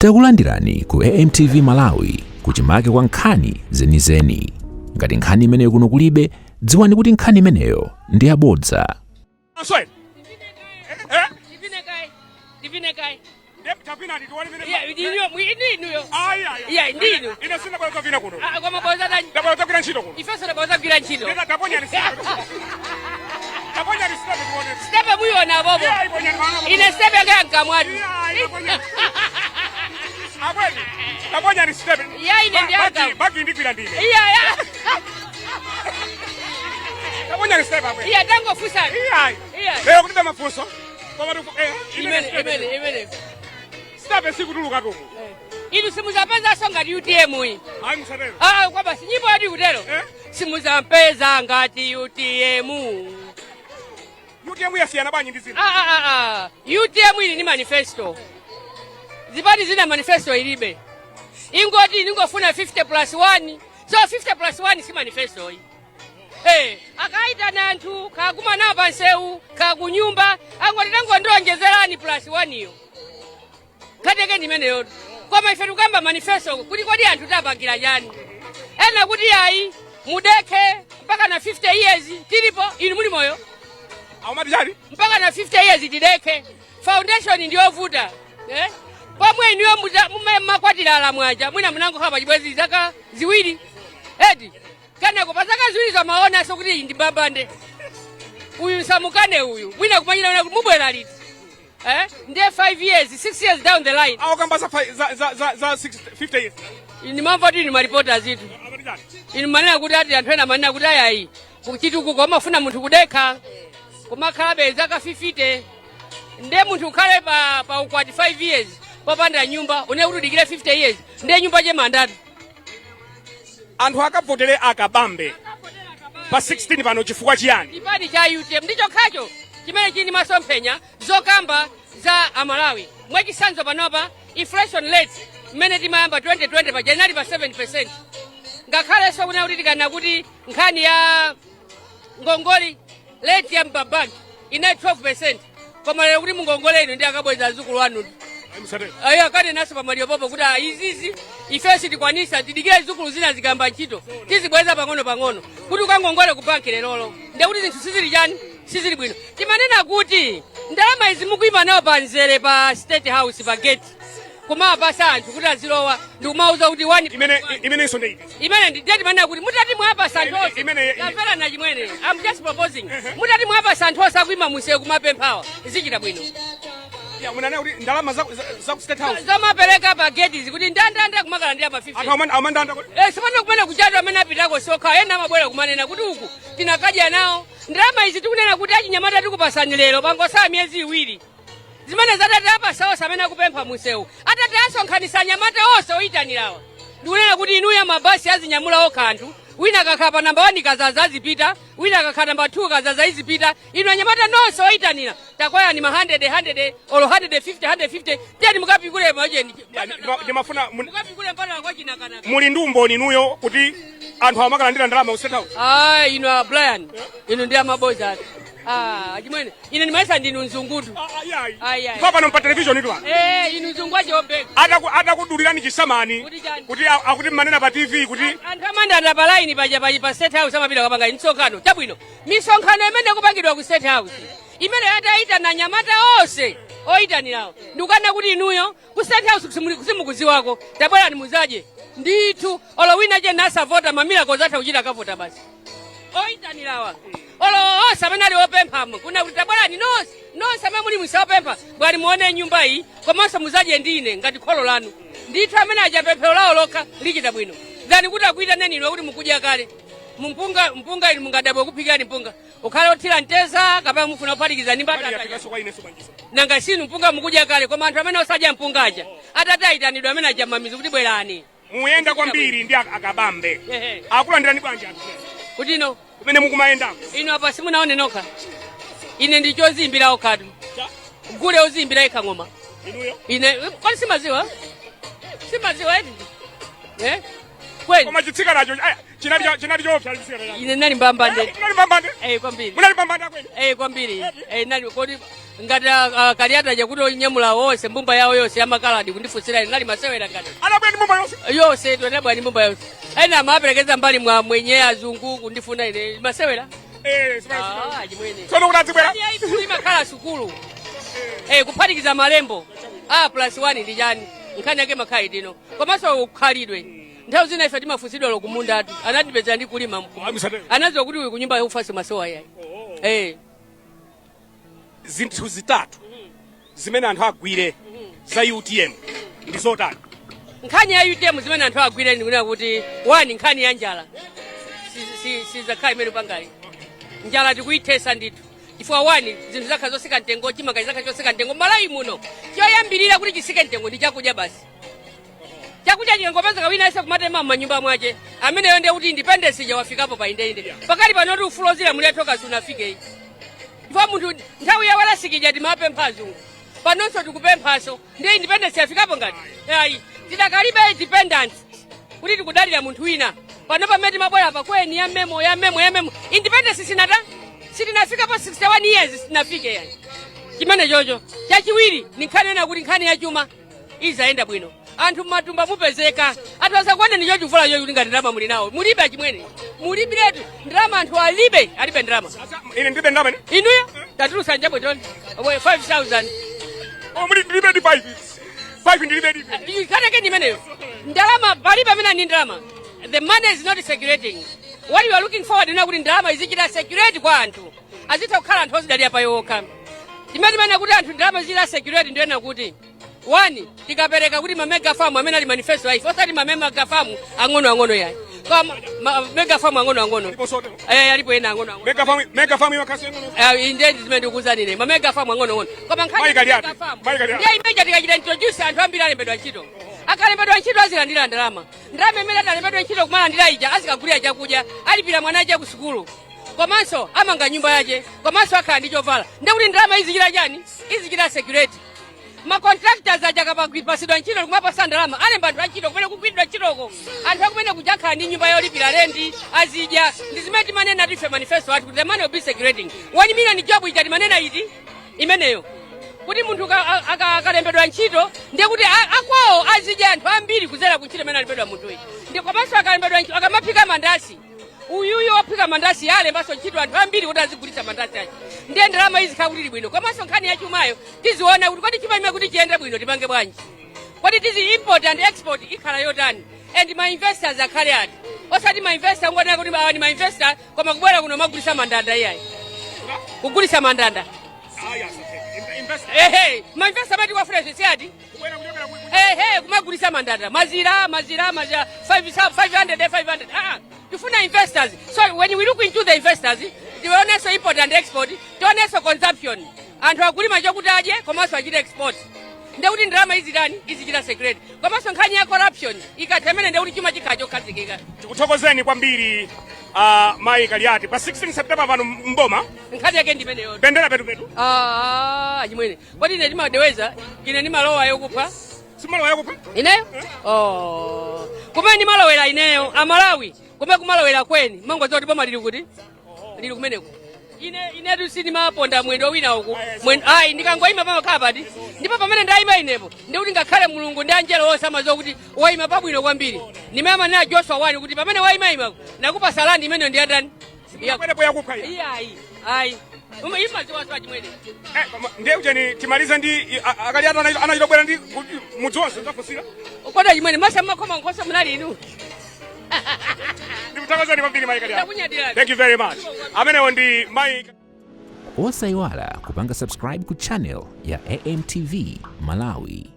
Takulandirani ku AMTV Malawi, kuchimake kwa nkhani zenizeni. Ngati nkhani imeneyo kuno kulibe, dziwani kuti nkhani imeneyo ndi yabodza. Swed. Eh? Tivine kai. Tivine kai. Ndep tapina ndi tione mene. Iya, inuyo, inu inuyo. Ayi ayi. Iya, ndinu. Ine sina bwana kavina kuno. Ah, koma boza tani. Ndabwana kugwira ntchito kuno. Ifenso taboza kugwira ntchito. Ndeta taponya ni sina. Taponya ni sina tione. Step muiona bobo. Iya, iponya ni. Ine step yanga yankamwatu. Iya, iponya. Abweni. Taponya ni step. Iya, ine ndi yanga. Baki ndigwira ndine. Iya, ya. Taponya ni step abweni. Iya, tangofusa. Iya. Iya. Lero kuti mafunso. Koma tu eh Imene, imene, imene. Step sikutuluka tumu. Inu simuzapeza ngati UTM iyi. Ayi musatero. Ah, kwaba nyimbo yadi kutero. Eh? Simuzapeza ngati UTM. UTM yasiyana bwanji ndi zina? Ah, ah, ah, ah. UTM ili ni manifesto. Zipani zina manifesto ilibe. Ingoti ningofuna 50 plus 1. So 50 plus 1 si manifesto iyi. Hey, akaita anthu kakumana pa nsewu kakunyumba angoti tangondionjezerani plus 1 iyo. Kateke ndimeneyo. Koma ife tikamba manifesto kuti kodi anthu tapangira chani. Ena kuti ayi mudekhe mpaka na 50 years tilipo, inu muli moyo. Aumati chani? Mpaka na 50 years tidekhe, foundation ndiyovuta, eh? Pomwe inuyo mume makwatira alamwaja mwina munangokhala pachibwezi zaka 2 eti kenako pa zaka 2 zamaonanso kuti iyi ndi mbambande, uyu nsamukane uyu, mwina kumanyira kuti mubwera liti, eh? Ndiye 5 years, 6 years down the line. Awo kamba za za za za za 50 years. Ndimamva kuti inu malipota zitu. Amati chani? Inu manena kuti ati anthu ena manena kuti ayayi, kuchitukuko amafuna munthu kudekha kumakhalabe zaka 50, nde munthu ukhale pa ukwati 5 years popanda nyumba, une kuti udikire 50 years nde nyumba chemandatu. Anthu akavotere Akabambe pa 16 pano chifukwa chiyani? Chipani cha UTM ndicho khacho chimene chili ndi masomphenya zokamba za Amalawi. Mwachisanzo, panopa inflation rate mmene timayamba 2020 paja inali pa 7, ngakhalenso kunena kuti tikana kuti nkhani ya ngongoli, rate ya mbabanki inali 12, koma lero kuti mungongole inu ndi akabweza azukulu anu. Musatero. Ayo akanenaso pamaliro popo kuti ah, izizi ifenso tikwanisa, tidikire zukulu zina zikamba ntchito tizibweza pang'ono pang'ono. Kuti ukangongole ku banki lerolo, ndekuti zinthu sizili chani, sizili bwino. Timanena kuti ndalama izi mukuyima nawo pa nzere pa State House pa gate kumawapasa anthu kuti azilowa ndikumawuza kuti one Imene imenenso ndi iti? Imene ndiye timanena kuti mutati mwapasa anthu onse Tamvera na chimwene, I'm just proposing, mutati mwapasa anthu onse akuyima munsewu kumapemphawa, zichita bwino. Ya, munanena kuti ndalama za ku State House zomapereka pa gate kuti ndandanda kumakalandira pa 50. Anthu amandanda kuti Eh, sipano kumene kuchatu amene apitako sokha, ena amabwera kumanena kuti uku tinakadya nawo ndalama izi. Tikunena kuti achinyamata tikupasani lero, pangosala miyezi 2, zimene zatati apasa onse amene akupempha munsewu, atati asonkhanisa anyamata onse oyitanirawa ndikunena kuti inuyo mabasi azinyamula okha anthu, wina akakhala pa namba 1 kazaza azipita, wina akakhala namba 2 kazaza izipita. Inu anyamata nonse oyitanira, takwayani ma 100 100 olo 150 150, tiyeni mukapikule majeni. Ya, ndimafuna mukapikule mpaka kwa Chinakanaka. Muli ndi umboni inuyo kuti anthu amakalandira ndalama ku State House? Ah, inu a Brian, inu ndi amaboza ati. Ah, achimwene, ine ndimayesa ndinu mzungutu. Ah, ah, yayi. Ayi, ayi. Pa pano pa television itu ano. Eh, inu mzungu achiobeka. Atakudulirani chisamani. Kuti chani? Kuti akuti mmanena pa TV kuti Anthu amandanda pa line paja pa State House amapita kapanga misonkhano. Chabwino. Misonkhano imene kupangidwa ku State House. Imene atayitana anyamata onse oyitanirawo. Ndikukana kuti inuyo ku State House simukuziwako. Tabwerani muzaje. Ndithu olo wina che nasavota ma miracles atha kuchita kavota basi. Oyitanirawa olo onse amene ali opemphamo kuna kuti tabwerani nonse nonse amene muli musapempha, bwani muone nyumba iyi komanso muzadye ndine ngati kholo lanu. Ndithu amene aja pemphero lawo lokha lichita bwino than kuti akuitaneni inu kuti mukudya kale mumpunga. Mpunga inu mungadabwe kuphikirani mpunga ukhale othira mteza kapena mufuna kuphatikiza ndi mbatata. Yapikanso kwa inenso bwanjiso? Nanga sinu mpunga mukudya kale, koma anthu amene osadya mpunga aja atati ayitanidwa amene aja mamizi kuti bwerani. Muyenda kwambiri ndi Akabambe. Ehe. Akulandirani bwanji anthu kuti ino kumene mukumayendako? Inu apa simunaone nokha, ine ndi choziyimbira okhatu, gule oziyimbira yekha ng'oma. Inuyo? Ine kodi simaziwa, simaziwa eti, eh, kweni? Koma chitsikanacho chinali choopsa chitsikana. Ine nali mbambande. Munali mbambande? Eh, kwambiri. Munali mbambande akweni? Eh, kwambiri. Eh, nali kodi Ngati Kaliati chakuti onyamula wonse mbumba yawo yonse yamakaladi kundifunsira ine, nali masewera ngati? Anabwera ndi mbumba yonse? Yonse tu, anabwera ndi mbumba yonse. Ena amaperekeza mbali mwa mwenye azungu kundifuna ine, masewera? Eh, sima. Ah, chimwene. Tsono kuti azibwera. Nkhani yayikulu imakhala sukulu, kuphatikiza malembo a plus 1 ndi chani. Nkhani yake makhala itino, komanso ukhalidwe. Nthawi zina ife timafunsidwa lo kumundatu, anatipeza ndi kulima. Musatero. Anadziwa kuti uyu kunyumba yaufasi masowa yayi. Zinthu zitatu zimene anthu agwire za UTM ndi zotani? Nkhani ya UTM zimene anthu agwire ndikunena kuti, one, nkhani ya njala sizakhala imene upangayi. Njala tikuyithesa ndithu, chifukwa one, zinthu zakhala zosika mtengo, chimanga zakhala chosika mtengo. Malawi muno choyambirira kuti chisike mtengo ndi chakudya basi. Chakudya chikangopezeka, wina ese kumatema m'manyumba mwache, ameneyo ndiye kuti independence ija wafikapo pa indeinde. Pakali panoti ufulu ozilamulira toka sunafike, chifukwa munthu nthawi ya walasikija timapempha azungu, panonso tikupemphaso. Ndiye independence yafikapo ngati? Ayi, tidakalibe independence kuti tikudalira munthu wina. Pano pamene timabwera pakweni ya memo ya memo ya memo, independence sinata, sitinafikapo. 61 years sitinafike yani chimene chocho. Chachiwiri ni nkhani ena kuti nkhani ya chuma izayenda bwino, anthu mmatumba mupezeka. Anthu asakuone ndicho chivula cho kuti ngati ndalama muli nawo. Mulibe achimwene, mulibiretu ndalama. Anthu alibe, alibe ndalama. Ine ndilibe ndalama ine? Inuyo tatulusa njabwe toni 5000. Oh, muli ndilibe ndi 5 5, ndilibe ndi. Ikateke ndimeneyo ndalama palibe amene ani ndalama. The money is not circulating. What you are looking forward ina kuti ndalama izichita circulate kwa anthu, azitha kukhala anthu ozidalira pa yokha. Chimene timene kuti anthu ndalama zichita circulate, ndiyena kuti one, tikapereka kuti ma mega farm amene ali manifesto aife, osati ma mega farm ang'ono ang'ono yayi, koma ma mega farm ang'ono ang'ono. Alipo sote. Eh, alipo ena ang'ono ang'ono. Mega farm, mega farm imakasi ng'ono. Eh, inde zimene ndikuuzanine, ma mega farm ang'ono ang'ono, koma nkhani Mayi Kaliati. mega farm. Mayi Kaliati. Ndiye imeja tikachita introduce, anthu ambiri alembedwa ntchito. Akalembedwa ntchito azilandira ndalama. Ndalama imene atalembedwa ntchito kumalandira ija, azikagulira chakudya, alipira mwana ache ku sukulu, komanso amanga nyumba yache, komanso akhala ndi chovala. Ndekuti ndalama izichita chani? Izichita circulate. Ma contractors aja akapasidwa ntchito kumapasa ndalama, alemba anthu antchito kumene kugwiridwa ntchitoko. Anthu akumene kujakhala ndi nyumba yolipira lendi, azidya. Ndi zimene timanena tife manifesto athu kuti the money will be circulating. 1 million job ija timanena iti imeneyo, kuti munthu akalembedwa ntchito ndiye kuti akwawo azidya anthu ambiri kuzera ku ntchito imene alembedwa munthuyi. Ndi komanso akalembedwa ntchito, akamaphika mandasi, uyuyu wophika mandasi alembanso ntchito anthu ambiri kuti azigulitsa mandasi aja. Ndiye ndalama izi kuti ili bwino. Komanso nkhani ya chumayo tiziona kuti kodi chuma chimene kuti chiyende bwino tipange bwanji? Kodi tizi import and export ikhala yotani? And ma investors akhale ati? Osati ma investor ungonena kuti awa ni ma investor, koma kubwera kuno magulisa mandanda. Iyayi, kugulisa mandanda. Ehe, ma investor amati kwafuna si ati? Ehe, kumagulisa mandanda, mazira, mazira, mazira, 5 500 500. Ah, tifuna investors. So when we look into the investors, tionenso import and export, tionenso consumption, anthu akulima chokuti adye komanso achite export. Ndekuti ndalama izi tani? Izichita circulate. Komanso nkhani ya corruption ikathemene, ndekuti chuma chikhala chokhazikika. Tikuthokozeni kwambiri, mayi Kaliati. Pa 16 September pano mboma. Nkhani yake ndimeneyo. Bendera petupetu. Ah, chimwene, kodi ine ndimadeweza? Ine ndimalowa yokupha? Simalowa yakupha. Ineyo? Oh, kumene ndimalowera ineyo, Amalawi, kumene kumalowera kweni mangodziwa kuti boma lili kuti lili kumeneko. Ine inetu sindimaponda mwendo wina uku mwendo ayi. Ndikangoyima pamakhala pati, ndipo pamene ndayima inepo ndikuti ngakhale Mulungu ndi anjelo onse amadziwa kuti wayima pabwino kwambiri. Ndimene amanena Joshua 1 kuti pamene wayimayima nakupasa land imeneyo ndi yandani? Kwenepo yakupha iya. Iyayi, ayi, imadziwa chimwene. Eh, koma ndiye ucheni timalize ndi aKaliati anachitobwera ndi mudzi wonse udzafunsira. Kodi chimwene, masa mmakhoma nkhosa munali inu? Ndikuthokozeni kwambiri, mayi Kaliati. Ndakunyadirani. Thank you very much. Amenewo ndi mayi. Osayiwala kupanga subscribe ku channel ya AMTV Malawi.